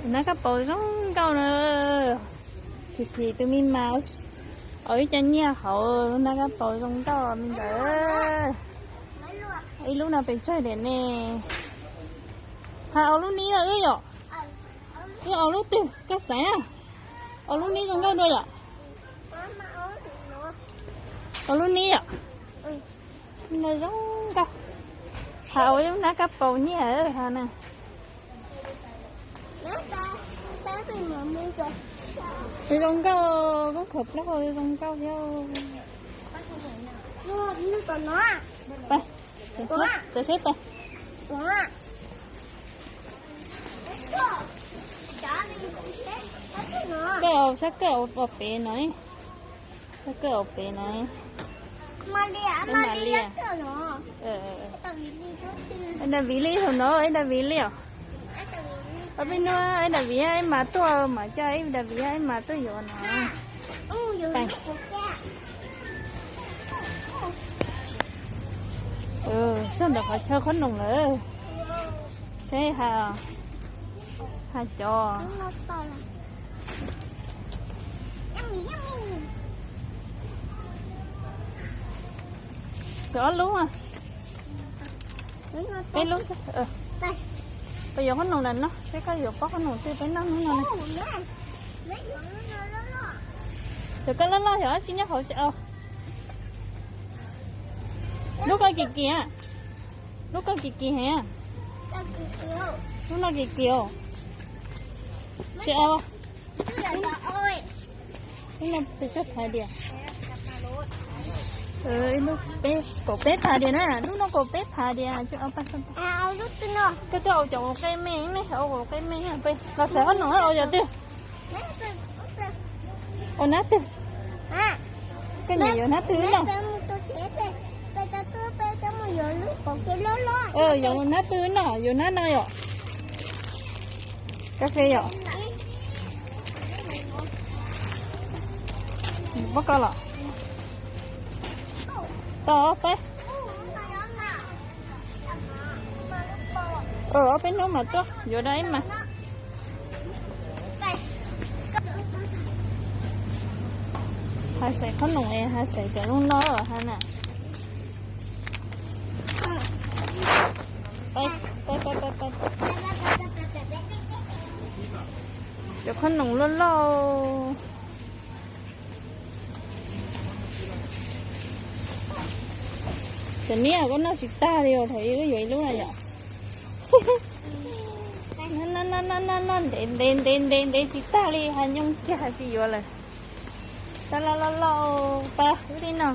Nab kab paus zoo nkauj na. Phim phim tus me mas, ua ib co nyiaj hauv lub nab kab paus zoo nkauj me ntawd. Ib lub no pes tsawg diam ne? Hais ua lub nib los wb yom. Wb ua lub twg koj xaiv a? Ua lub nib zoo nkauj dua yom. Ua lub nib yom. No zoo nkauj. Hais ua lub nab kab paus nyiaj ha na. Zoo nkauj, koob khaws plaub hau zoo nkauj thiab. Tawm seb tawm. Koj sab kawj ua pem no, sab kawj ua pem no. Mam li, Daviv li thaum no, Daviv li os. Ob peb hnub Daviv ib mas tuaj mas coj Daviv ib mas tuaj yuav no. Txog ntawm qhov chaw khob noom lawm. Seb ha, ha cov. Cov ob lub, peb lub. Peb yuav khob noom na no, seb koj yuav pob khob noom twg peb noj hnub no. Cov koj loj loj yog dab tsi nyob hauv tsis au. Lub koj kim kim, lub koj kim kim heev. Lub no kim kim os. Tsis au. Lub no peb tsawg phav dias? Kaum peb phav dias na, lub no kaum peb phav dias. Koj twb au cov qe me ne, au qe me peb los xaiv khob noom au yog twg? Ua nab twg? Koj nyiam yuav nab twg no? Yuav nab twg no? Yuav nab no yom? Kab fe yom? Pob koj los. Tau ob peb. Ob peb hnub mas tuaj yuav dab ib mas. Hais xaiv khob noom es hais xaiv cov zoo no ha na. Cov khob noom loj loj. Cov niab koj noj tsis tag li os, thaum ub wb yuav ib lub na yom. Noj noj noj ntev ntev ntev ntev ntev tsis tag li, hais nyooj kiag hais tsis yuav lawm. Tau loj loj loj, pab wb li no.